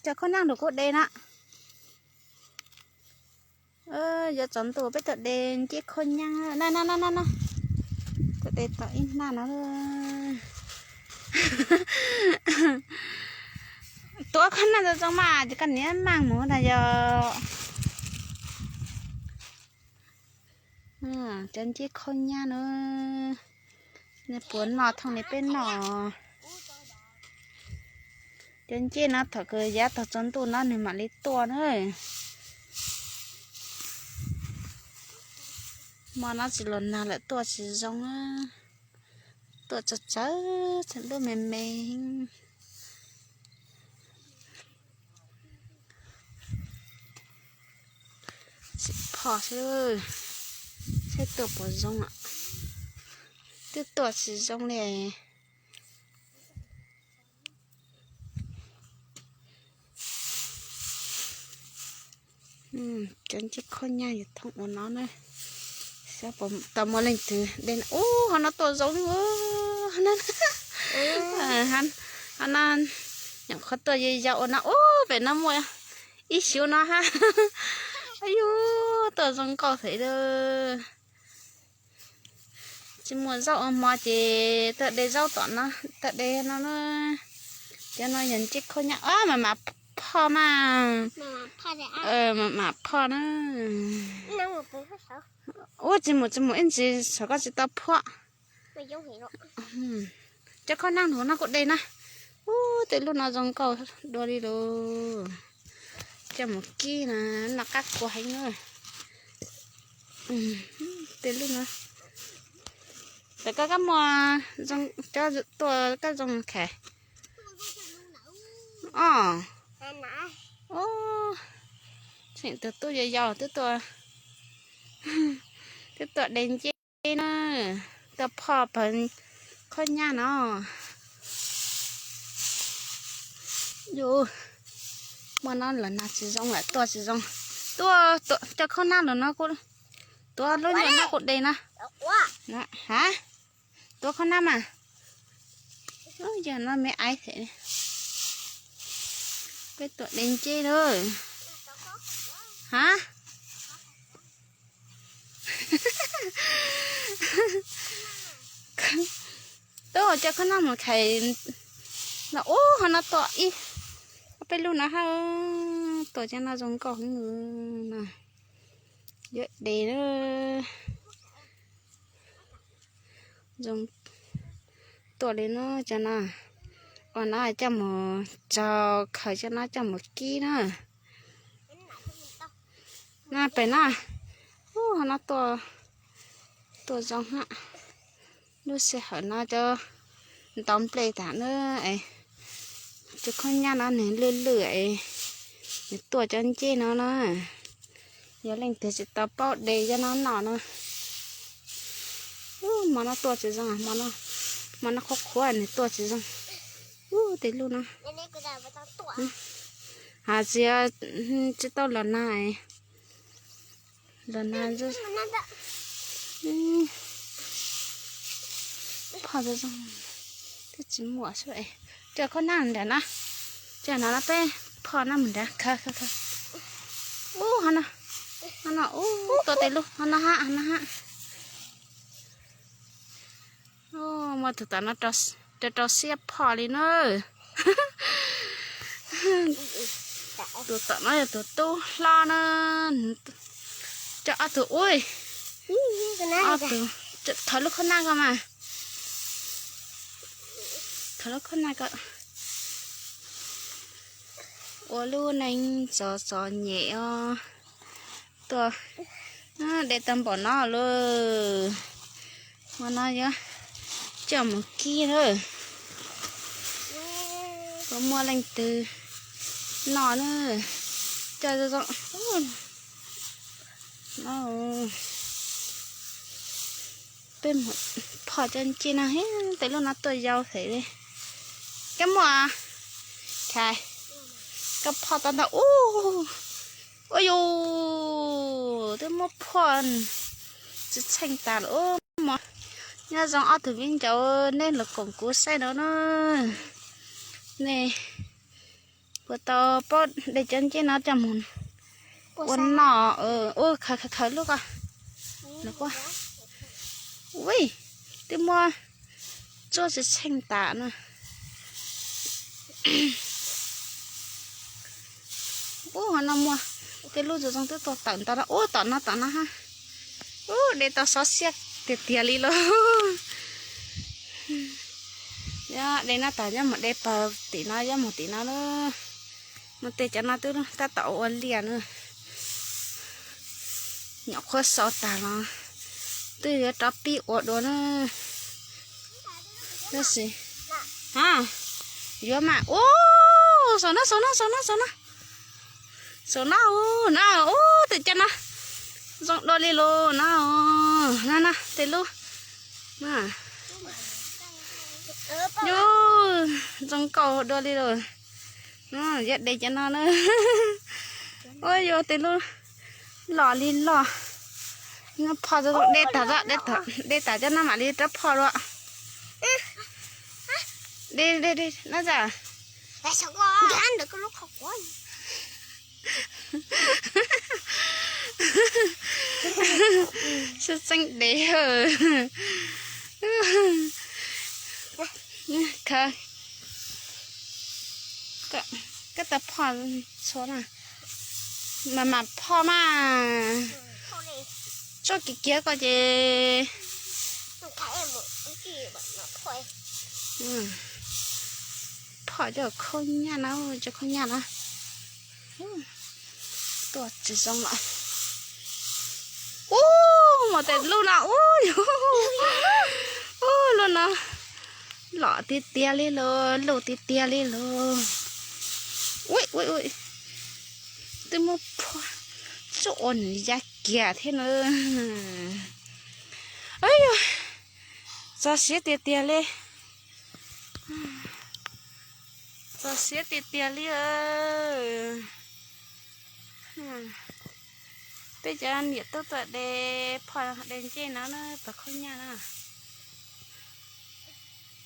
Cov khaub naj nraum kuv de na. Yuav tsaus ntuj peb tuaj de ncej khaub nyaab na na na na. Tuaj de tau ib hnab no. Tuav khaub naj zoo zoo mas ces koj niam maaj mus na yog. Cov ncej khaub nyaab na, nej puas noj thooj li peb noj. Cov ncej no thaum kws yav tag tsaus ntuj no nws mam li tuaj na. Hmo no tsis los nag lawm tuaj tsis zoo, tuaj tsawv tsawv, lub me me. Tsis phom xwb, saib tuaj puas zoo. Twb tuaj tsis zoo li. Cov ncej khaub nyaab yog thooj ua no na. Saib puas tau muaj leej twg de. Ub, ho no tuaj zoo li. Ho no nyuam qhuav tuaj yau yau ua no. Ub, pem no muaj ib xyuv no hab. Ab yus, tuaj zoo nkauj heev li. Tsis muaj zaub ua hmo ces tuaj de zaub tom no, tuaj de no na. Cov no yog ncej khaub nyaab, mam mam phom mas. Mam mam phom na. Ub, tsis mus tsis mus ib ntsis saib koj tsis tau phom. Cov khaub naj hauv no kuj de na. Ub, tej lub no zoo nkauj dua li lawm. Coj mus kib na, noj qab kua heev na. Tej lub no. Tam koj kab muag cov tuaj koj zoo khav. Os. Tseem tus tub yau yau twb tuaj, twb tuaj de ncej na, tuaj phom pawg khaub nyaab no. Yus, muaj no los nag tsis zoo lawm tuaj tsis zoo. Tuaj, cov khaub naj los no kuj, tuaj lub nyuag no kuj de na. Ha, tuaj khaub naj mas. Yog no me aiv thiab. Peb tuaj de ncej lawm. Ha, tuaj coj khaub naj mus khais. No ub, ho no tuaj ib, peb lub no hab. Tuaj cov no zoo nkauj heev no. Yuav de na. Zoo, tuaj li no cov no. Ua no coj mus tsaug khaws cov no coj mus kib na. No pem no, ub, ho no tuaj, tuaj zoo hab. Lub sij hawm no cov ntau nplej tas na, es cov khaub nyaab no nws lwj lwj es nws tuaj cov ncej no na. Yog leej twg tsis tau paub de cov no noj no. Ub, hmo no tuaj tsis zoo, hmo no qhuav qhuav nws tuaj tsis zoo. Ub, tej lub no. Has tsis, tsis tau los nag. Los nag, phom zoo zoo, twb tsis muaj xwb. Coj khaub naj nram na, coj no peb phom naj mus nrad. Ub, ho no, ho no, ub, tuaj tej lub, ho no hab, ho no hab. Muaj tus tom no rau rau siab phom li na. Tus tom no yog tus tub hlob na. Coj ob tug ub, ob tug, thov lub khaub naj ko mas. Thov lub khaub naj ko. Ua lub neej txom txom nyem os. Tuaj de tau npaum no lawm. Hmo no yuav coj mus kib na. Puas muaj leej twg noj na. Coj zoo zoo. Peb mus phom cov ncej no, tej lub no tuaj yau heev li. Koj muaj, koj phom tau ntau ub. Ua yus, twb muab phom tsis tsheej tas lawm. Nyob zoo ob tug viv ncaus nej los koom kuv saib no na. Nej Puas tau pab de cov ncej no coj mus ua noj, ua khaws khaws lub ko. Ui, twb muaj tsuab tsis tsheej tas na. Ub, ho no muaj tej lub zoo zoo twb tuag tawm ntau na. Ub, tom no tom no ha. Ub, de tau xov xiab tiag tiag li lauj. Nyob de no tas nyob mus de pawg tim no, nyob mus tim no na. Mus tej cov no twb tab tom ua liaj na. Nyuam qhuav xov tas los twb yuav rov pib ua dua na. Tab sis, a, yuav mas. Ub, saum no, saum no, saum no, saum no. Saum no, na, ub, tej cov no zoo dua li lauj na. Na na, tej lub, yus, zoo nkauj dua li lauj. Yuav de cov no na. Ua yus tej lub loj li loj. Phom, de tas, de tas cov no mam li rov phom dua. De, de, de no as. Sib txeeb dev. Khaws, koj tau phom txhua na. Mas mam phom mas. Tsuag kiag kiag ko ces phom cov khaub nyaj na, cov khaub nyaj na. Tuaj tsis zoo lawm. Ub, mas tej lub no, ub, ub, lub no loj tiag tiag li lauj, luj tiag tiag li lauj. Ui, ui, ui, twb muab phom tsuag ua nws ya kiag thiab na. Yog, txog siab tiag tiag li. Txog siab tiag tiag li. Peb cov niam tub tuaj de phom de ncej no na, pawg khaub nyaj na.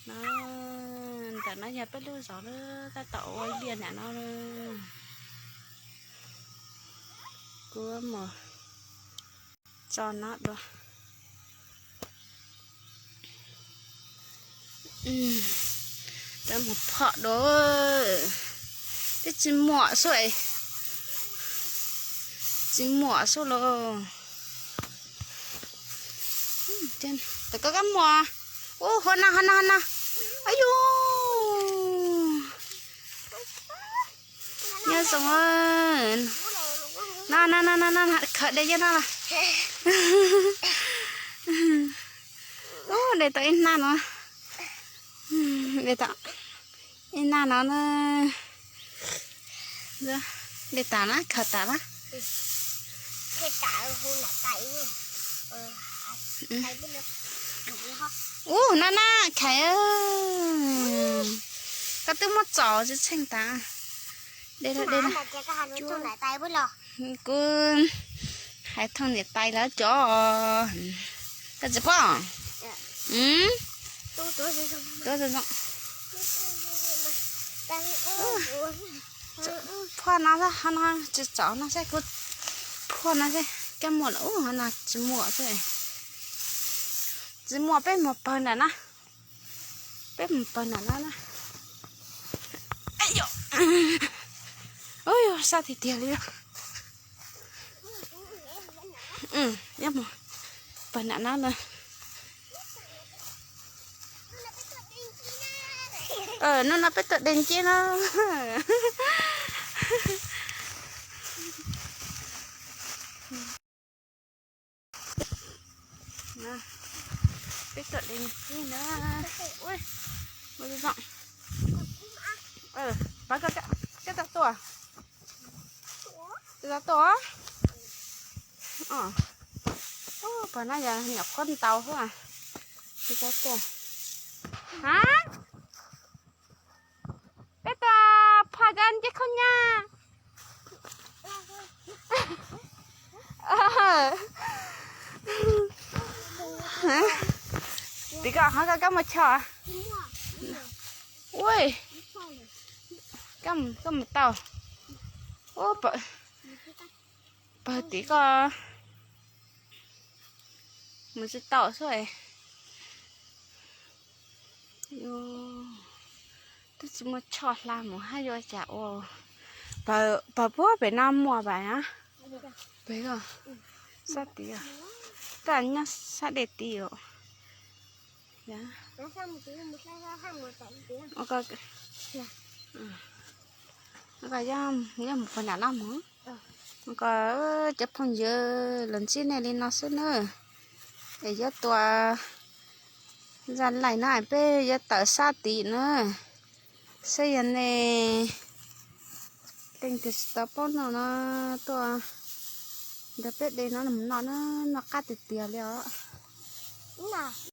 No, ntawm no yog peb lub zos na, tab tom ua liaj ntawm no. Kuv mus tso no dua. Peb mus phom dua. Peb tsis muam xwb, tsis muam xwb lauj. Tam koj kab muam. Ub, ho na, ho na, ho na. Ab yus. Nyob zoo. No no no no no, khaws de cov no los. Ub, de tau ib hnab no. De tau ib hnab no na. De tas na, khaws tas na. Ub, no na, khais. Koj twb muab txaus tsis tsheej tas. De, de, kuv hais thooj niam tais lawv cov. Koj tsis paub. Tuav zoo zoo. Phoj no, no tsis txaus no xwb, kuv phoj no xwb. Koj muam los ub, no tsis muam xwb. Tsis muam, peb mus pawg nram na. Peb mus pawg nram na na. Ub, sab tiag tiag li. Pawg nram na na. Hnub no peb tuaj de nceb na. Peb tuaj de nceb na. Ua zoo. Pab koj, koj tau tuaj? Tsis tau tuaj. Pab no yog nyuam qhuav ntau xwb. Tsis tau tuaj. Ha? Peb tuaj phoj cov nceb khaub nyaj. Tim koj qhov koj kab muag choj. Ui, Koj mus tau. Ub, pawg tim koj mus tsis tau xwb. Twb tsis muaj tsho hla mus hab yuav cas ua. Pawg puag pem no muaj pais a? Pem sab tid, koj nyob sab dej tid os. Koj yuav mus puag nram no mus. Koj cov phooj ywg los ntsib nej li no xwb nawb. Es yuav tua zaj laim no peb yuav tawm sab tid na. Saib yog nej leej twg tsis tau paub noj no tuaj nrog peb de no mus noj na, noj qab tiag tiag li os.